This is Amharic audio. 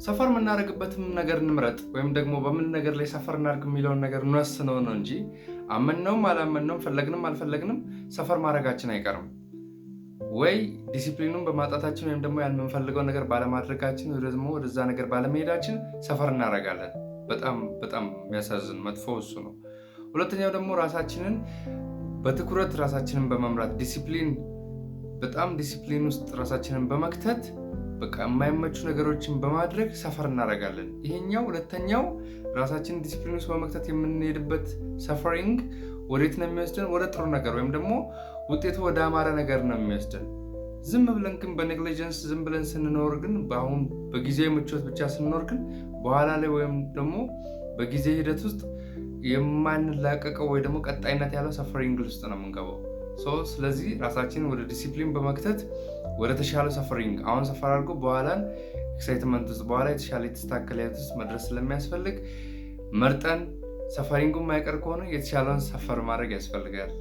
Suffer የምናደርግበትም ነገር እንምረጥ ወይም ደግሞ በምን ነገር ላይ suffer እናድርግ የሚለውን ነገር እንወስነው ነው እንጂ አመንነውም አላመንነውም፣ ፈለግንም አልፈለግንም suffer ማድረጋችን አይቀርም። ወይ ዲሲፕሊኑን በማጣታችን ወይም ደግሞ ያን የምንፈልገው ነገር ባለማድረጋችን ወይ ደግሞ ወደዛ ነገር ባለመሄዳችን suffer እናደርጋለን። በጣም በጣም የሚያሳዝን መጥፎ እሱ ነው። ሁለተኛው ደግሞ ራሳችንን በትኩረት ራሳችንን በመምራት፣ ዲሲፕሊን፣ በጣም ዲሲፕሊን ውስጥ ራሳችንን በመክተት፣ በቃ የማይመቹ ነገሮችን በማድረግ suffer እናደርጋለን። ይሄኛው ሁለተኛው ራሳችንን ዲሲፕሊን ውስጥ በመክተት የምንሄድበት suffering ወዴት ነው የሚወስደን? ወደ ጥሩ ነገር ወይም ደግሞ ውጤቱ ወደ አማረ ነገር ነው የሚወስደን። ዝም ብለን ግን በ negligence ዝም ብለን ስንኖር ግን፣ በአሁን በጊዜያዊ ምቾት ብቻ ስንኖር ግን በኋላ ላይ ወይም ደግሞ በጊዜ ሂደት ውስጥ የማንላቀቀው ወይ ደግሞ ቀጣይነት ያለው suffering ውስጥ ነው የምንገባው። ስለዚህ ራሳችንን ወደ ዲሲፕሊን በመክተት ወደ ተሻለ suffering፣ አሁን suffer አድርጎ በኋላን excitement ውስጥ፣ በኋላ የተሻለ የተስተካከለ ህይወት ውስጥ መድረስ ስለሚያስፈልግ መርጠን suffering ኡ የማይቀር ከሆነ የተሻለውን suffer ማድረግ ያስፈልጋል።